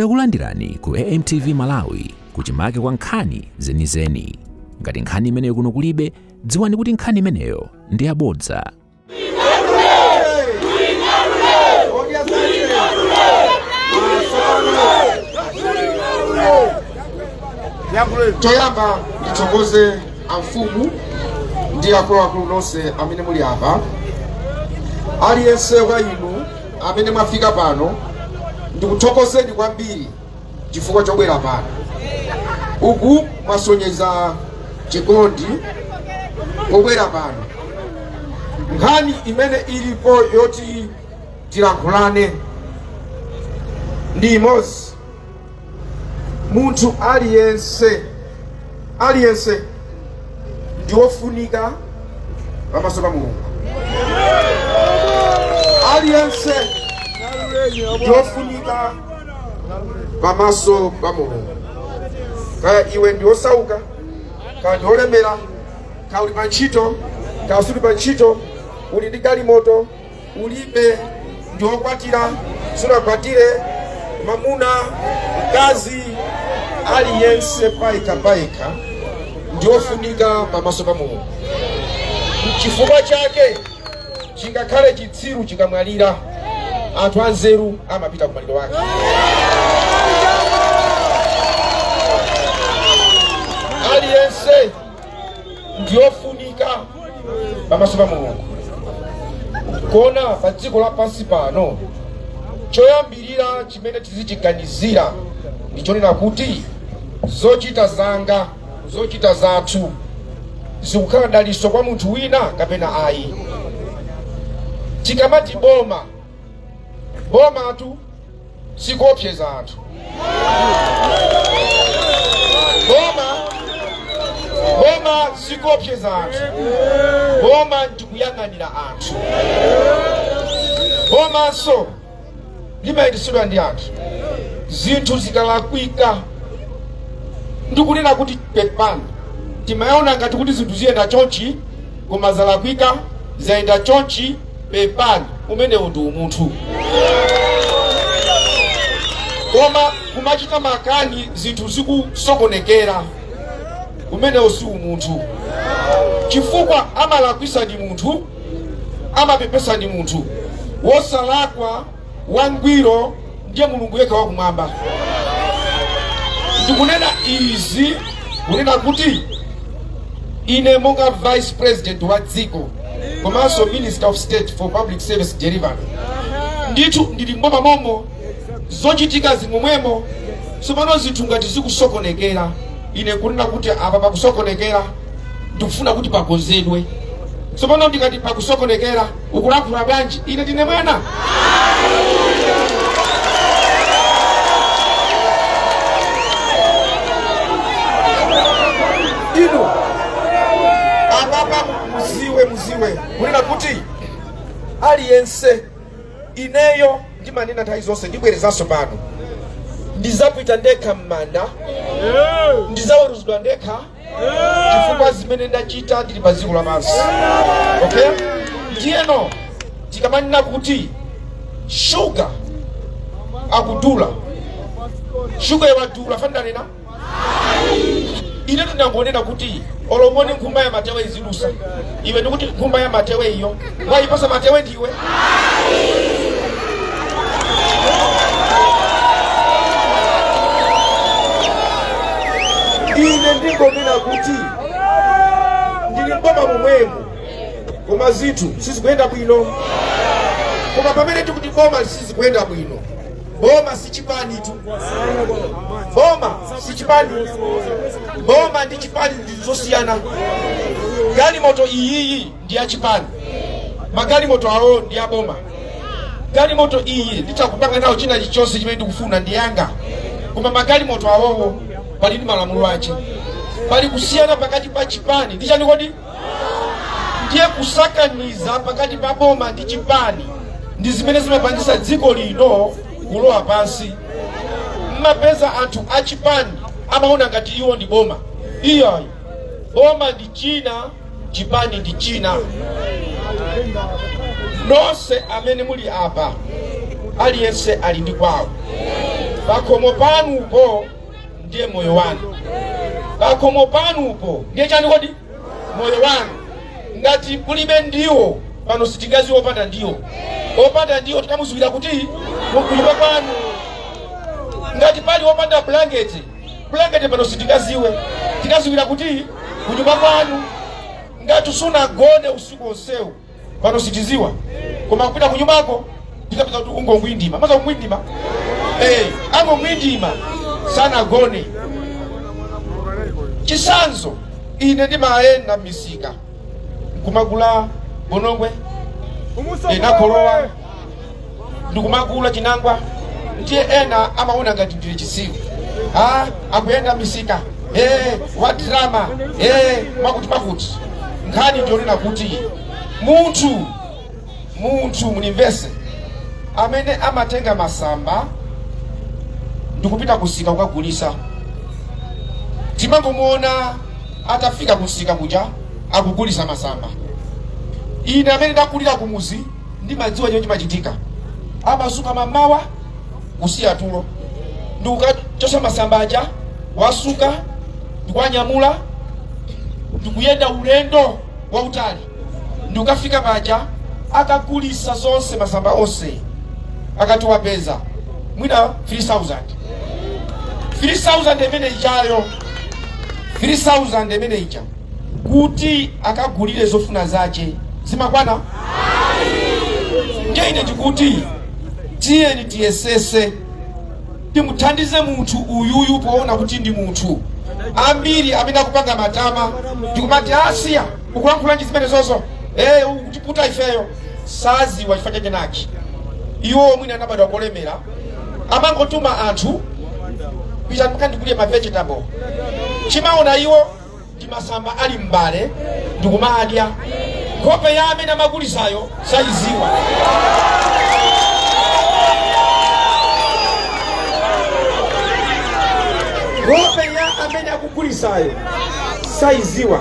Takulandirani ku AMTV Malawi, kuchimake kwa nkhani zenizeni. Ngati nkhani imeneyo kuno kulibe, dziwani kuti nkhani imeneyo ndi yabodza. Choyamba ndithokoze amfumu ndi akuluakulu nonse amene muli apa. Aliyense wa inu amene mwafika pano, ndikuthokozeni kwambiri chifukwa chobwera pano. Uku mwasonyeza chikondi pobwera pano. Nkhani imene ilipo yoti tilankhulane ndi imodzi. Munthu aliyense, aliyense ndi wofunika pamaso pa Mulungu. Aliyense ndi wofunika pamaso pa Mulungu. Kaya iwe ndi wosauka, kaya ndi wolemera, kaya uli pa ntchito, kaya suli pa ntchito, uli ndi galimoto, ulibe, ndi wokwatira, sunakwatire, mamuna, mkazi, aliyense payekha payekha ndi wofunika pamaso pa Mulungu. Chifukwa chake chingakhale chitsiru chikamwalira, anthu anzeru amapita kumaliro ake. Aliyense ndiyofunika pamaso pa Mulungu. Kona pa dziko lapansi pano, choyambirira chimene tizichiganizira ndi chonena kuti zochita zanga, zochita zathu zikukhala daliso kwa munthu wina kapena ayi. Tikamati boma, bomatu sikuopseza anthu. Boma sikuopseza anthu. Boma ndikuyang'anira anthu. Bomanso limayendetsedwa ndi anthu. Zinthu zikalakwika ndikunena kuti pepani, timaona ngati kuti zinthu ziyenda chonchi koma zalakwika, zayenda chonchi, pepani. Umenewu ndi umunthu. Koma kumachita makani zinthu zikusokonekera, umenewu si umunthu, chifukwa amalakwisa ndi munthu, amapepesa ndi munthu. Wosalakwa wangwiro ndiye Mulungu yekha wakumwamba. Ndikunena izi kunena kuti ine monga vice president wa dziko komanso Minister of State for Public Service Delivery, ndithu ndili mboma momo, zochitika zimomwemo. Tsopano zinthu ngati zikusokonekera, ine kunena kuti apa pakusokonekera, ndikufuna kuti pakonzedwe. Tsopano ndikati pakusokonekera, ukulankhula bwanji? Ine ndine mwana? Inu apapa muziwe kunena kuti aliyense, ineyo ndimanena nthawi zonse, ndibwerezanso pano, ndizapita ndekha m'manda, ndizaweruzidwa ndekha chifukwa zimene ndachita ndili pa dziko lapansi. Okay, ndiyeno tikamanena kuti shuga akudula, shuga yawadula, fandanena ine tinangonena kuti olomoni nkhumba ya matewe izidusa, iwe ndikuti nkhumba ya matewe iyo wayipasa matewe ndiwe. Ine ndingonena kuti ndili mboma momwemo, koma zinthu sizikuyenda bwino. Koma pamene tikuti boma sizikuyenda bwino, boma si chipanitu. Boma si chipani. Boma ndi chipani ndi zosiyana. Galimoto iyiyi ndi ya chipani, magalimoto awo ndi ya boma. Galimoto iyi nditakupanga nawo china chilichonse chimene ndikufuna, ndi yanga, koma magalimoto awowo pali ndi malamulo ache. Pali kusiyana pakati pa chipani ndi chani kodi? Ndiye kusakaniza pakati pa boma ndi chipani ndi zimene zimapangisa dziko lino kulowa pansi. Mmapeza anthu a chipani amaona ngati iwo ndi boma. Iyayi, boma ndi china, chipani ndi china. Nonse amene muli apa, aliyense ali ndi kwawo. Pakhomo panupo ndiye moyo wanu. Pakhomo panupo ndiye chani kodi? Moyo wanu. Ngati kulibe ndiwo pano, sitingaziwe opanda ndiwo. Opanda ndiwo tikamuziwira kuti kunyumba kwanu. Ngati pali opanda blanketi, blanketi pano sitingaziwe, tikaziwira kuti kunyumba kwanu. Ngati sunagone usiku onsewu pano sitiziwa, koma kupita kunyumbako tikapeza kuti ungongwindima maza kungwindima, angongwindima, sanagone. Chisanzo, ine ndimayenda m'misika nkumagula bonongwe, nakholowa, ndikumagula chinangwa. Ndiye ena amaona ngati ndili chisiru, ah, akuyenda misika, wa drama, makuti makuti. Nkhani ndionena kuti munthu munimvese, amene amatenga masamba ndikupita kusika kukagulisa, timangomuona atafika kusika kuja akugulisa masamba. Ine amene ndakulira kumuzi ndimadziwa chimene chimachitika. Amasuka mamawa, kusiya tulo, ndikukachosa masamba aja, wasuka, ndikuwanyamula, ndikuyenda ulendo wautali, ndikukafika paja akagulisa zonse masamba onse. Akati wapeza mwina 3000, 3000 imene ichayo, 3000 imene ija kuti akagulire zofuna zache zimakwana? Ndiye ine ndikuti tiyeni tiyesese timuthandize munthu uyuyu poona kuti ndi munthu. Ambiri amene akupanga matama ndikumati asiya ukulankhula zimene zozo, ukutiputa ifeyo, saziwa chifukwa chachenachi. Iwo mwina anabadwa kolemera, amangotuma anthu, pita mkandikulire ma vegetable. Chimaona iwo ndi masamba ali m'mbale ndikumadya, nkhope ya amene amagulisayo sayiziwa. Nkhope ya amene akugulisayo sayiziwa.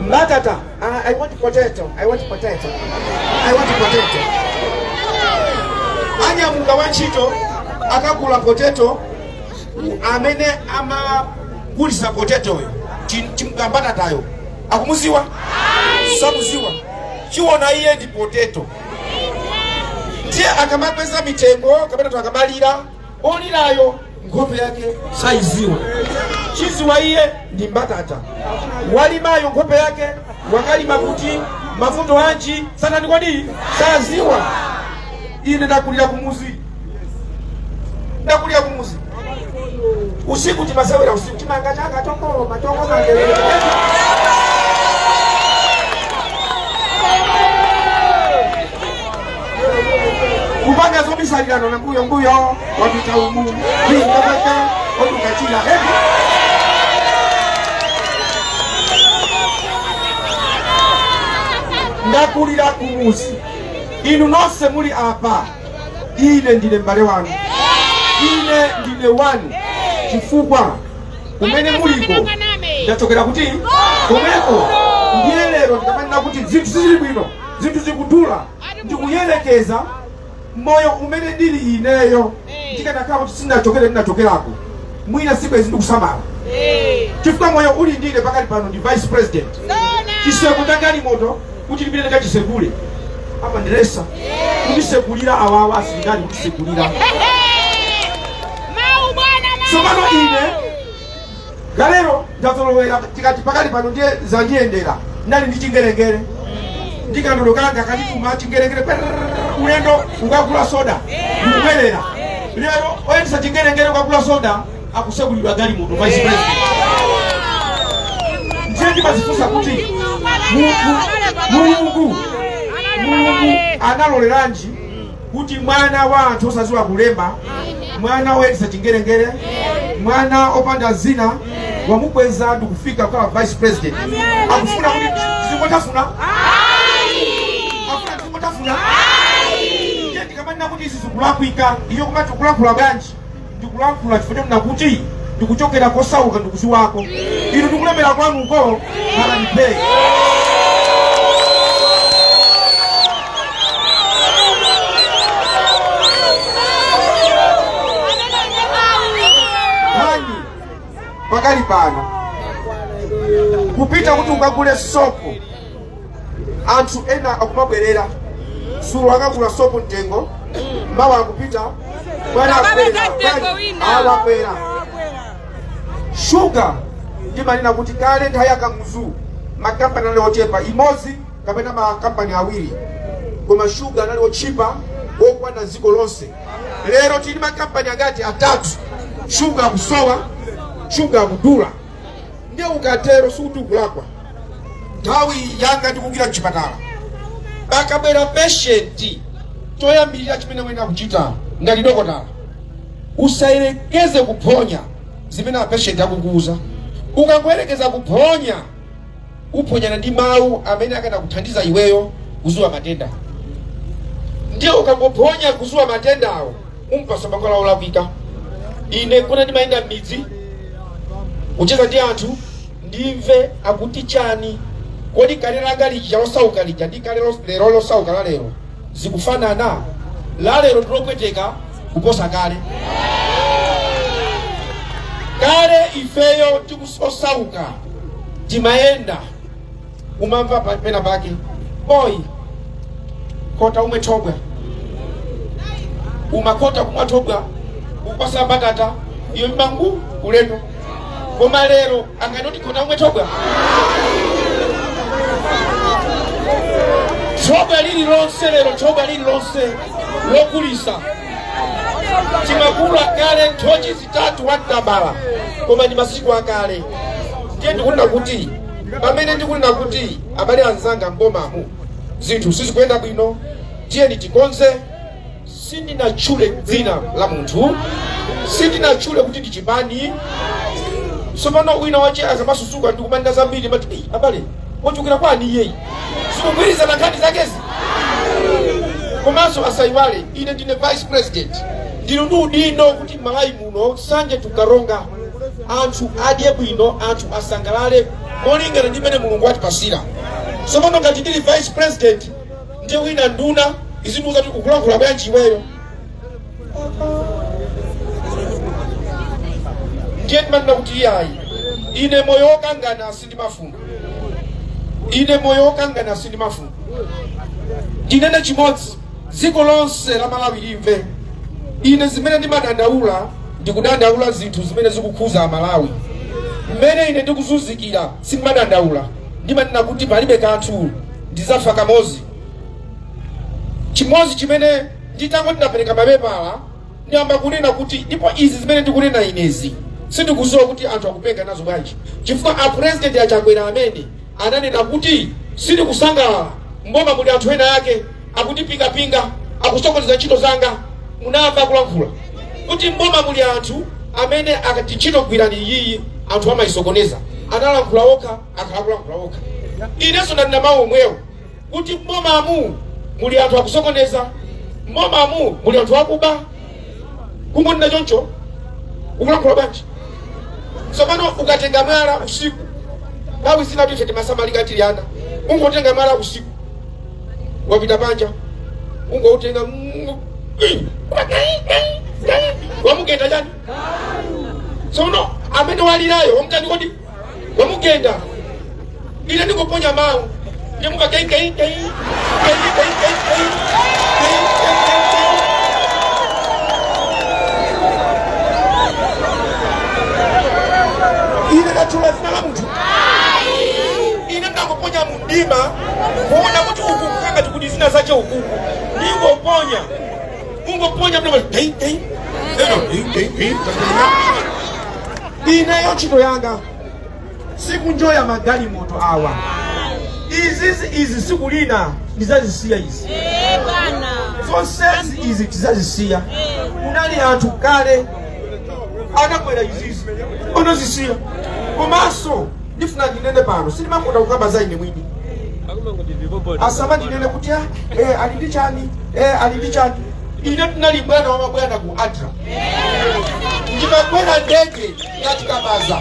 Mbatata, I want potato, I want potato, I want potato. Anyamuka wantchito akagula potato, amene amagulisa potatoyo, mbatatayo akumuziwa? Samuziwa. Chiona iye ndi potato. Ndiye akamakweza mitengo kapena to akamalira, olirayo nkhope yake sayiziwa, chiziwa iye ndi mbatata. Walimayo nkhope yake, wakalima kuti, mavuto anji, satani kodi saziwa. Ine ndakulira kumuzi, ndakulira kumuzi. Usiku timasewera usiku, chimanga changa chokoma chokoma ndelele. Kupanga zobisalirano na mbuyo mbuyo, wapita umu pinga odukachira hevi. Ndakulira kumuzi. Inu nonse muli apa, ine ndine m'bale wanu, ine ndine wanu, chifukwa kumene muliko ndachokera kuti komweko. Ndiye lero ndikamanena kuti zinthu sizili bwino, zinthu zikudula, ndikuyelekeza moyo umene ndili ineyo. Ndikanakhala kuti sindinachokere ndinachokerako, mwina sibwezi ndikusamala, chifukwa moyo uli ndine pakali pano ndi vice president. Chiseko cha galimoto kuti ndipite ndikachisekule, amandiresa kundisekulira awawa asilikali kundisekulira. Tsopano ine galero ndazolowera, tikati pakali pano ndiye zandiyendera. Ndali ndi chingerengere, ndikandodo kanga kandituma chingerengere perrrr, ulendo ukagula soda ndikubwerera. Lero oyendesa chingerengere ukagula soda akusekulidwa galimoto, vice president. Ndiye ndimazifunsa kuti Mulungu analoleranji kuti mwana wa anthu osaziwa kulemba, mwana oyendesa chingerengere, mwana opanda zina, wamukweza ndikufika kukhala vice president? Akufuna kuti tizingotafuna, akufuna tizingotafuna. Ndiye ndikamanena kuti izi zikulakwika, iyo kumati kulankhula bwanji? Ndikulankhula chifukwa chonena kuti ndikuchokera kosauka, ndikuziwako. Inu ndikulemera kwanuko, khalani phe. Pakali pano kupita kuti ukagule sopo, anthu ena akumabwerera sulu, akagula sopo mtengo mawa akupita bwana Akapeza akwera, mtengo bwana, wina. awakwera shuga. Ndimanena kuti kale nthawi ya Kamuzu makampani anali ochepa, imodzi kapena makampani awiri, koma shuga anali otchipa okwana dziko lonse. Lero tili makampani angati? Atatu. Shuga akusowa, shuga akudula. Ndiye ukatero sikuti ukulakwa. Nthawi yanga ndikugwira mchipatala, pakabwera patient, choyambirira chimene uyenera kuchita ngati dokotala, usayerekeze kuphonya zimene a patient akukuuza. Ukangoyerekeza kuphonya, uphonyana ndi mawu amene akanakuthandiza iweyo kuzuwa matenda. Ndiye ukangophonya kuzuwa matendawo, umpasa mankhwala olakwika. Ine kuna ndimayenda m'midzi kucheza ndi anthu, ndimve akuti chani. Kodi kale langa lija losauka lija ndi kale lero losauka la lero zikufanana? La lero ndilopweteka kuposa kale. Kale ifeyo tikusosauka timayenda, umamva pena pake, "Boy, khota umwe thobwa." Umakhota kumwa thobwa, ukwasa mbatata iyo mangu ulendo. Koma lero anganoti khota umwe thobwa, thobwa lililonse lero, thobwa lililonse lokulisa. Timakula kale nthochi zitatu watabala, koma ndi masiku akale. Ndiye ndikunena kuti, pamene ndikunena kuti abale anzanga, mbomamu zinthu sizikuyenda bwino, tiyeni tikonze, sindinatchule dzina la munthu, sindinatchule kuti ndi chipani. Tsopano wina wache akamasusuka ndikumanena zambiri mati, "Ei, abale, wachokera kwani iyeyi? Zikugwirizana nkhani zakezi?" Komanso asayiwale, ine ndine vice president, ndili ndi udindo kuti Malawi muno, Nsanje to Karonga, anthu adye bwino, anthu asangalale molingana ndi mmene Mulungu atipasira. Tsopano ngati ndili vice president, ndiye wina nduna izindiuza kuti ukulankhula bwanji iweyo? Ndiye ndimanena kuti iyayi, ine moyo wokangana sindimafuna, ine moyo wokangana sindimafuna. Ndinene chimodzi, dziko lonse la Malawi limve: ine zimene ndimadandaula, ndikudandaula zinthu zimene zikukhuza Amalawi. Mmene ine ndikuzunzikira sindimadandaula, ndimanena kuti palibe kanthu, ndizafa kamodzi. Chimodzi chimene nditangoti ndapereka mapepala, ndiyamba kunena kuti, ndipo izi zimene ndikunena inezi sindikudziwa kuti anthu akupenga nazo bwanji, chifukwa a President Achakwera amene ananena kuti sindikusangalala, mboma muli anthu ena ake akutipingapinga, akusokoneza ntchito zanga. Munamva akulankhula kuti mboma muli anthu amene akati ntchito gwirani iyiyi, anthu amayisokoneza. Analankhula okha, akhala kulankhula okha. Inenso ndanena mawu omwewo kuti mbomamu muli anthu akusokoneza, mbomamu muli anthu akuba. Kungonena choncho, ukulankhula bwanji? Tsopano ukatenga mwala usiku, nthawi zina ife timasamalika tili ana, ungotenga mwala usiku, wapita panja, ungoutenga, wamugenda chani? Tsono amene walirayo wamutani kodi? Wamugenda. Ine ndikuponya mawu, ndimuka kei kei kei kei kei kei kei kei kei kei kei. Ine ndatchula dzina la munthu? Ine ndangoponya mundima kuona kuti uku kukangati kuti zina zache ukuku, ndingoponya, ungoponya mdima kei kei eno kei kei kei. Ineyo ntchito yanga sikunjoya magalimoto awa, izizi izi siku lina ndizazisiya izi. Zonsezi izi tizazisiya. Kunali anthu kale anakwera izizi, onazisiya. Komanso ndifuna ndinene pano, sindimakonda kukamba za ine mwini, asama ndinene kuti ah, ali ndi chani, ali ndi chani. Ine tinali bwana wa mabwana ku ADRA, ndimakwera ndege ngati kabaza.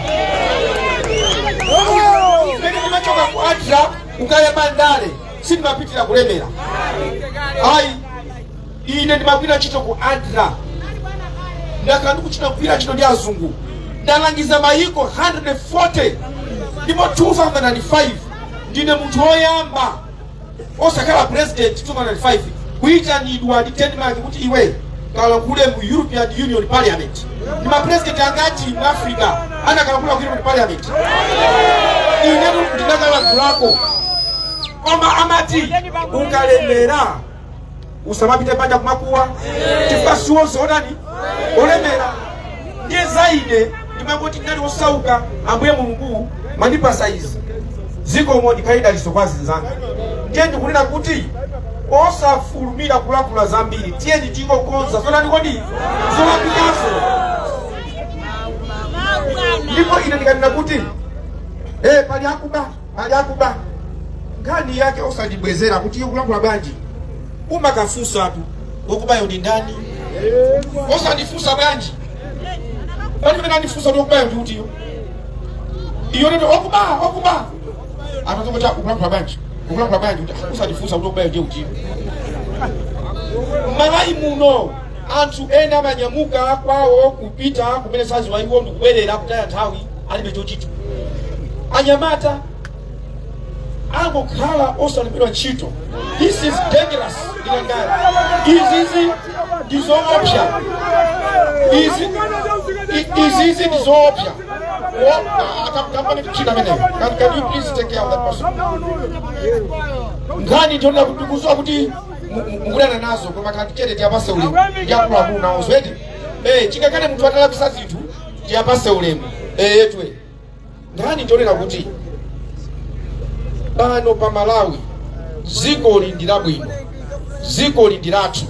Mmene ndimachoka ku ADRA kukayamba ndale, sindimapitira kulemera ayi. Ine ndimagwira ntchito ku ADRA, ndakhala ndikuchita kugwira ntchito ndi azungu. Ndalangiza mayiko 140, ndipo 2005 ndine munthu woyamba osakhala president, 2005 kuyitanidwa ndi Denmark kuti iwe kalankhule mu European Union Parliament. Ndi mapresident angati mu Africa anakalankhula ku European Parliament? Inetu ndinakalankhulako. Koma amati ukalemera usamapite panja kumakuwa, chifukwa siwonse otani olemera. Ndiye za ine ndimangoti ndinali osauka, Ambuye Mulungu mandipasa izi, zikomo, ndikhale dalitso kwa azinzanga. Ndiye ndikunena kuti osafulumira kulankhula zambiri, tiyeni tingokonza zotani kodi zolakwikazo. Ndipo ine ndikanena kuti pali akuba, pali akuba, nkhani yake osandibwezera kuti iye kulankhula bwanji. Umakafunsatu wokubayo ndi ndani, osandifunsa bwanji. Pali pamene andifunsa kuti wokubayo ndi utiyo, iyo ndio okuba okuba, atazongoti ukulankhula bwanji, ukulankhula bwanji, kuti usandifunsa kuti wokubayo ndiye utiyo. Malawi muno anthu ena amanyamuka kwawo kupita kumene saziwa iwo, ndikubwerera kutaya nthawi, alibe chochita. Anyamata angokhala osalembedwa ntchito. This is dangerous. Ndikangani izizi ndizoopsa, izi izizi ndizoopsa. Kampani kuchita ameneyo. Can you please take care of that person? Nkhani ndionera kuti ndikuziwa kuti mukudana nazo, koma kandichete tiyapase ulemu ndi akuluakulu nawo zweti. Chingakale munthu atalapisa zinthu, tiyapase ulemu etwe. Nkhani ndionera kuti pano pa Malawi dzikoli ndi labwino, dzikoli ndi lathu,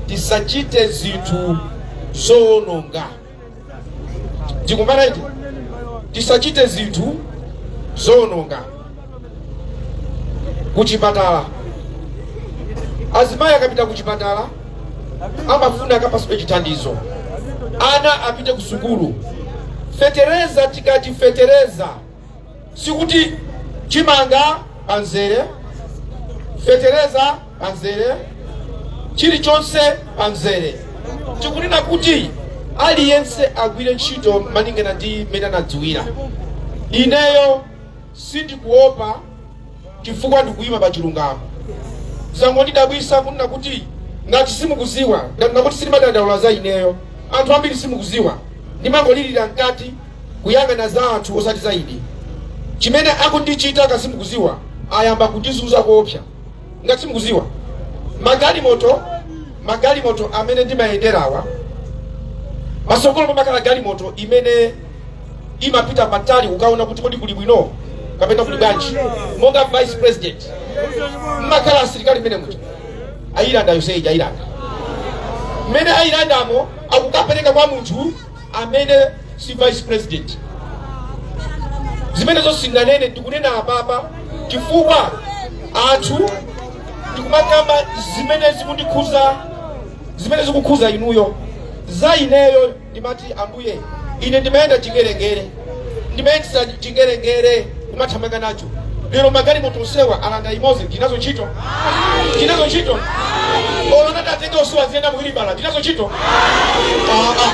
tisachite zinthu zowononga. Ndikumvana iti? Tisachite zinthu zowononga. Kuchipatala, azimayi akapita kuchipatala amafuna akapasidwe chithandizo, ana apite ku sukulu. Fetereza, tikati fetereza sikuti chimanga panzere, fetereza panzere, chilichonse panzere. Tikunena kuti aliyense agwire ntchito malingana ndi mmene anadziwira. Ineyo sindikuopa chifukwa ndikuyima pa chilungamo. Zangondidabwisa kunena kuti ngati simukuziwa, ndanena kuti sindimadandaula za ineyo, anthu ambiri simukuziwa, ndimangolirira mkati kuyang'ana za anthu osati za ine. Chimene akundichita kasimukuziwa, ayamba kundizunza koopsa. Ngati simukuziwa, magalimoto amene ndimayenderawa, masogolo pamakhala galimoto imene imapita patali kukaona kuti kodi kuli bwino kapena kuli bwanji. Monga vice president mmakhala asilikali mmene muja, ayilanda yonseyi, ayilanda. Mmene ayilandamo akukapereka kwa munthu amene si vice president. Zimenezo singanene, ndikunena apapa chifukwa anthu ndikumakamba zimene zikundikhuza, zimene zikukhuza inuyo. Za ineyo ndimati Ambuye, ine ndimayenda chingerengere, ndimayendesa chingerengere kumathamanga nacho. Lero magalimoto onsewa alanda imodzi, ndinazo ntchito? Ndinazo ntchito? Olo natatenga onsewa ziyenda muhilibala, ndinazo ntchito? Ah, ah.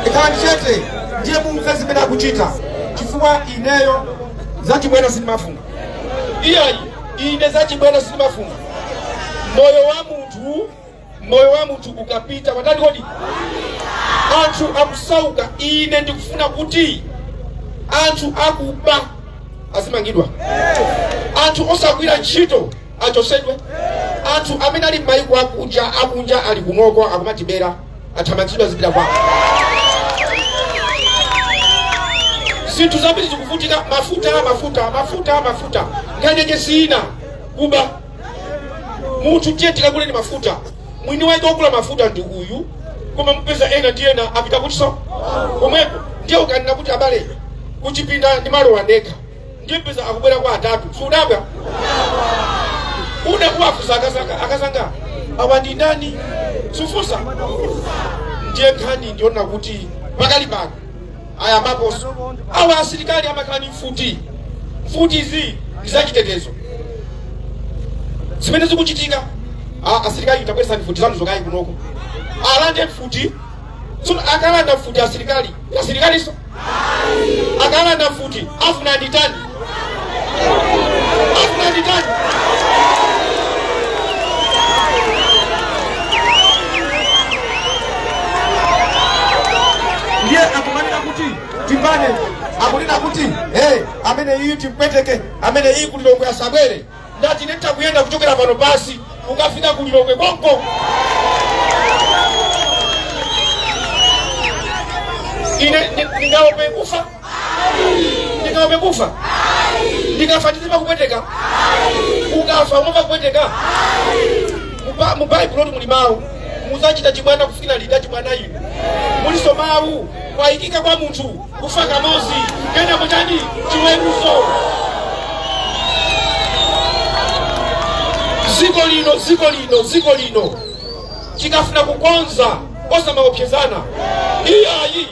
Ikhalani chete ndiye mumve zimene akuchita, chifukwa ineyo zachibwera sindimafuna iyayi. Ine zachibwera sindimafuna. Moyo wa munthu, moyo wa munthu ukapita patali kodi anthu akusauka. Ine ndikufuna kuti anthu akuba azimangidwa, anthu osagwira ntchito achosedwe, anthu amene ali m'mayiko akunja ali kunoko akumatibera athamangitsidwe azipita kwawo. Zinthu zambiri zikuvutika, mafuta, mafuta, mafuta, mafuta, nkhani yake sina kuba munthu. Tiye tikaguleni mafuta, mwini wake wogula mafuta ndi uyu, koma mupeza ena ndi ena apita kutiso komweko. Ndiye ukanena kuti abale kuchipinda ndi malowa ndekha, ndiye mpeza akubwera kwa atatu, sudabwa una kuwafusa akazanga, akazanga awa ndi ndani? Sufusa. Ndiye nkhani ndiona kuti pakali pano ayambaponso awa asilikali amakhala ndi mfuti. Mfuti izi ndi zachitetezo. Zimene zikuchitika, asilikali tabwesani mfuti zanu zokayi kunoko. Alande mfuti. Tsono akalanda mfuti asilikali, asilikaliso akalanda mfuti, afuna nditani? Afuna nditani? Ndiye akumanena kuti timbane, akunena kuti, hey, amene iyi timpweteke, amene iyi ku Lilongwe asabwere. Ndati ine nditakuyenda kuchokera pano pasi ukafika ku Lilongwe konko. Ine ndingaope kufa? Ndingaope kufa? Ndikafa ndizimva kupweteka? Ukafa umamva kupweteka? Mu Baibulo muli mawu, muzachita chibwana kufikira liti chibwana inu? Muliso mawu, kwayikika kwa munthu kufa kamodzi, kenako chani? Chiweruzo. Dziko lino, dziko lino, dziko lino tikafuna kukonza, osamaopsezana iyayi,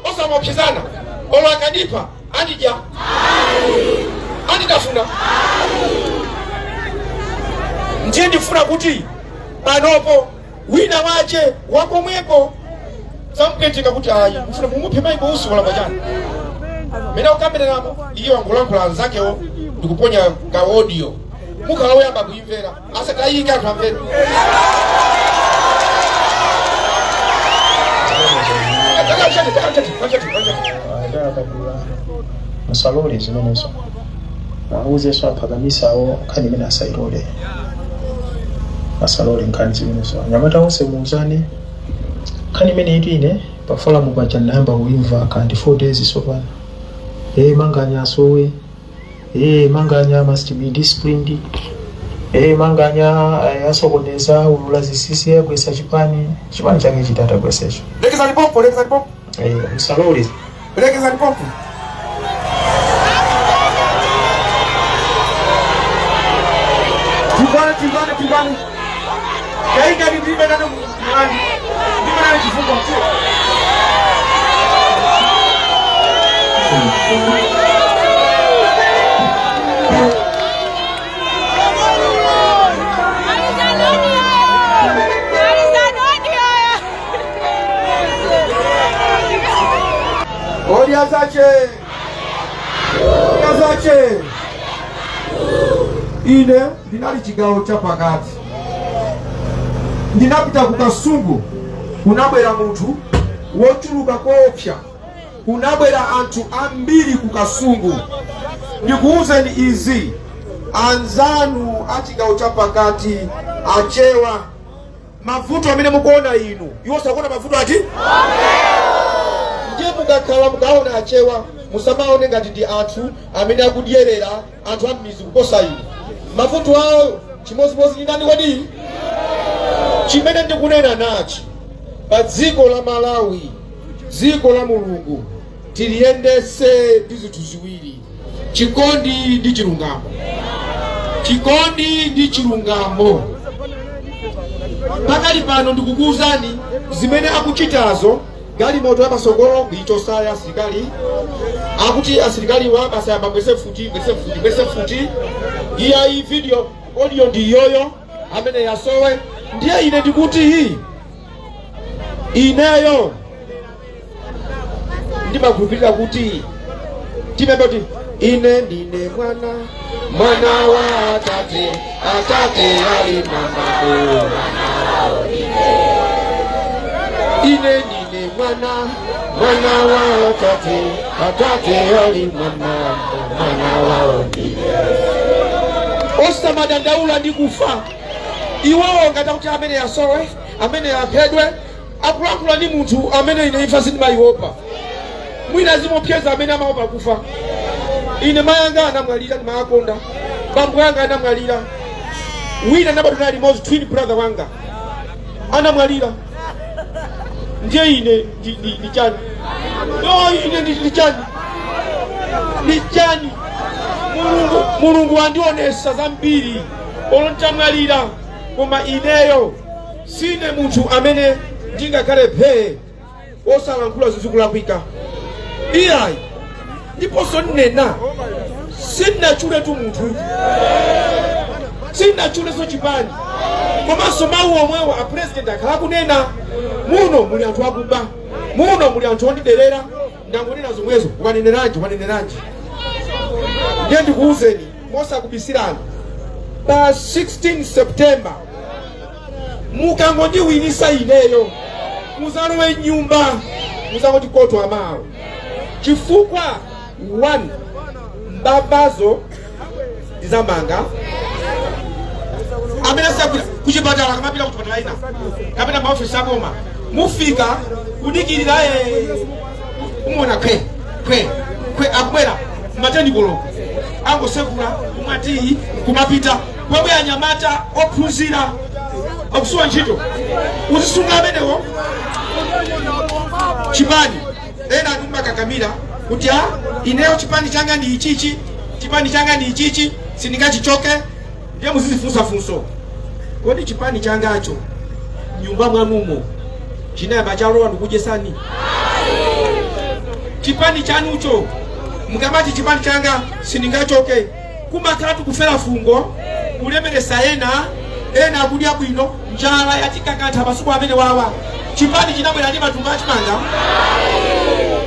osamaopsezana. Olo akandipha, andidya, anditafuna. Ndiye ndifuna kuti panopo wina wache wakomweko zamupweteka kuti ayi, mufuna mumuphe Michael Usi, wala pachani mene akukambiranamo. Iye wangolankhula anzakewo ndikuponya ka audio, mukhala woyamba kuimvera asatayika anthu amvere. Adakadula, musalole zimenezo. Auzenso aphakamisawo nkhani imene asayilole, asalole nkhani zimenezo. Anyamata onse muuzane nkhani imene itu. Ine pa forum paja ndinayamba kuimva kandi 4 days sopano. Manganya asowe, Manganya must be disciplined, Manganya asokoneza, ulula zisisi, agwesa chipani. Chipani chake chitatagwesecho. Lekezani pompo, lekezani pompo. Musalole. Lekezani pompo. Timbane, timbane, timbane. Kaika ni ndime nane mani. Ndime nane chifukwa. Odya zache. Odya zache. Ine ndinali chigawo cha pakati. Ndinapita ku Kasungu, kunabwera munthu wochuluka koopsa, kunabwera anthu ambiri ku Kasungu. Ndikuwuzeni izi, anzanu a chigawo cha pakati, Achewa, mavuto amene mukuona inu, iwo sakuona mavuto ati. Ndiye mukakhala mukaona Achewa, musamaone ngati ndi anthu amene akudyerera anthu a m'mizi kuposa inu. Mavuto awo chimodzimodzi ndi ndani kodi? Chimene ndikunena nachi, pa dziko la Malawi, dziko la Mulungu, tiliyendese ndi zinthu ziwiri: chikondi ndi chilungamo. Chikondi ndi chilungamo. Pakali pano ndikukuwuzani zimene akuchitazo, galimoto yapasogolo kuichosa ya asilikali, akuti asilikaliwa basa yamba bwese futi, bwese futi, bwese futi. Iyayi, video, audio ndi iyoyo, amene yasowe. Ndiye ine ndikuti ineyo ndimakhulupirira kuti timembe kuti ine ndine mwana, mwana wa atate, atate ali mwambamo. Ine ndine mwana, mwana wa atate, atate ali mwambamo, mwana wawo ndine. Osamadandaula ndi kufa. Iwowo ngati akuti amene yasowe, amene aphedwe, akulankhula ndi munthu amene ine imfa sindimayiopa. Mwina zimopyeza amene amaopa kufa. Ine mayi anga anamwalira, ndimawakonda. Bambo anga anamwalira. Wina nabadwa naye limodzi, twin brother wanga, anamwalira. Ndiye ine ndi chani? No, ine ndi chani? Ndi chani? Mulungu, Mulungu wandionesa zambiri. Olo nditamwalira, koma ineyo sine munthu amene ndingakhale phee osalankhula zizikulakwika, iyayi. Ndiponso nnena, sindinatchuletu munthu. Sindinatchulenso chipani. Komanso mawu omwewo a President akhala akunena: muno muli anthu akuba, muno muli anthu ondiderera. Ndangonena zomwezo. Waneneranji? Waneneranji? Ndiye ndikuwuzeni mosakubisirani, pa 16 September mukangondiwinisa ineyo, muzalowe nyumba, muzangoti koto amawo, chifukwa 1 mbavazo ndizamanga. Amene asagwira kuchipatala, kamapita kuchipatala ina kapena maofisi aboma, mufika kudikirira, umuona kwe kwe kwe akubwera mateni koloko, angosekula kumwa tiyi kumapita. Pomwe anyamata ophunzira akusowa ntchito, uzisunga amenewo? Chipani, ena akumakakamira kuti a ineyo chipani changa ndi ichichi, chipani changa ndi ichichi, sindingachichoke. Ndiye muzizifunsafunso: kodi chipani changacho nyumba mwanumo chinayamba chalowa ndikudyesani? Chipani chanucho, mukamati chipani changa sindingachoke, kumakhala tikufera fungo kulemeresa ena, ena akudya bwino, njala yatikakantha masiku amene wawa. Chipani chinabwera ndi matumba achimanga?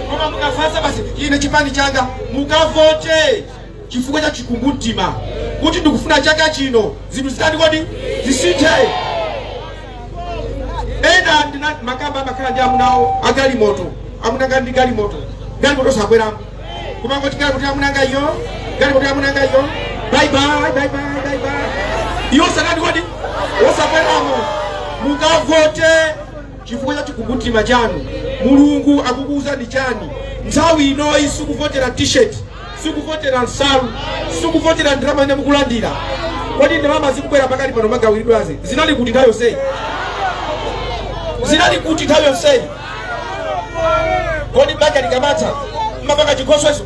Koma mukafasa basi, ine chipani changa. Mukavote chifukwa cha chikumbumtima kuti ndikufuna chaka chino zinthu zitani kodi? Zisinthe. Ena ndina makamba amakhala ndi amunawo agalimoto, amunanga ndi galimoto, galimoto sakweramo, kumangoti galimoto yamunanga iyo, galimoto yamunanga iyo, bye bye, bye bye, bye bye. Iwo sanati kodi osakweramo. Mukavote chifukwa cha chikumbumtima chanu. Mulungu akukuwuzani chani? Nthawi inoyi sikuvotera T-shirt, sikuvotera nsalu, sikuvotera ndalama imene mukulandira. Kodi ndalama zikubwera pakali pano magawiridwazi zinali kuti nthawi yonseyi? Zinali kuti nthawi yonseyi? Kodi banja likamatha mmapanga chikhosweso?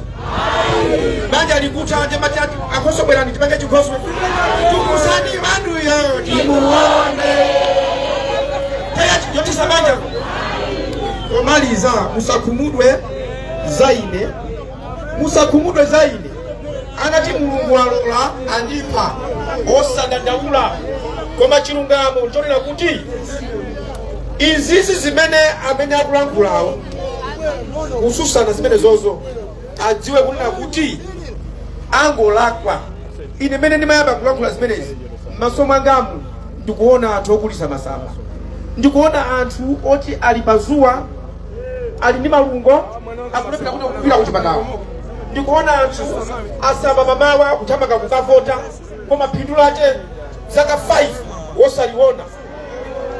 Banja likutha anje mati akhoswe bwerani tipange chikhoswe, tukusani vanduyo timuone taya yotisa banja. Pomaliza, musakhumudwe za ine, musakhumudwe za ine. Anati Mulungu alola andipha, osadandaula. Koma chilungamo nchonena kuti izizi zimene amene akulankhulawo kususana zimene zozo, adziwe kunena kuti angolakwa. Ine mene ndimayamba kulankhula zimenezi, m'maso mwangamu ndikuona anthu okulisa masamba, ndikuona anthu oti ali pazuwa, ali ndi malungo, akulephera kuti kupita kuchipatala. Ndikuona anthu asamba mamawa kuthamanga kukavota, koma phindu lake zaka 5 wosaliona.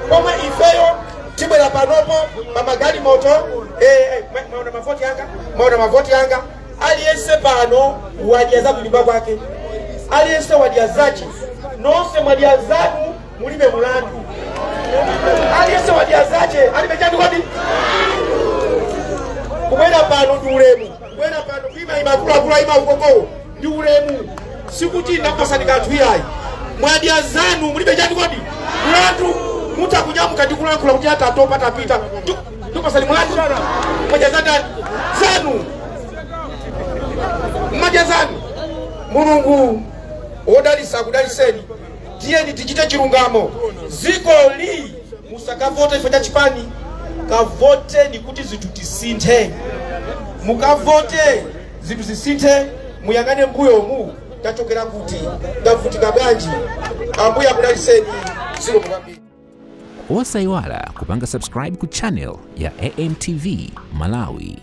Pomwe ifeyo tibwera panopo pamagalimoto, mwaona mavoti anga, mwaona mavoti anga. Aliyense pano wadya za kunyumba kwake, aliyense wadya zache. Nonse mwadya zanu, mulibe mulandu. Aliyense wadya zache, alibe chani kodi? Kubwera pano ndi ulemu, kubwera pano kuima akuluakulu aima ukokowo ndi ulemu. Sikuti ndakupasani kanthu iyayi. Mwadya zanu, mulibe chani kodi? Mulandu. Mutakunyamuka ndi kulankhula kuti atatopa tapita, ndikupasani mulandu? Mwadya zandani? Zanu, mmadya zanu. Mulungu wodalisa akudaliseni. Tiyeni tichite chilungamo. Ziko li musakavote chifukwa cha chipani, kavoteni kuti zinthu tisinthe. Mukavote zinthu zisinthe. Muyang'ane mbuyomu, tachokera kuti, tavutika bwanji. Ambuye akudaliseni. Zikomo kwambiri. Osayiwala kupanga subscribe ku channel ya AMTV Malawi.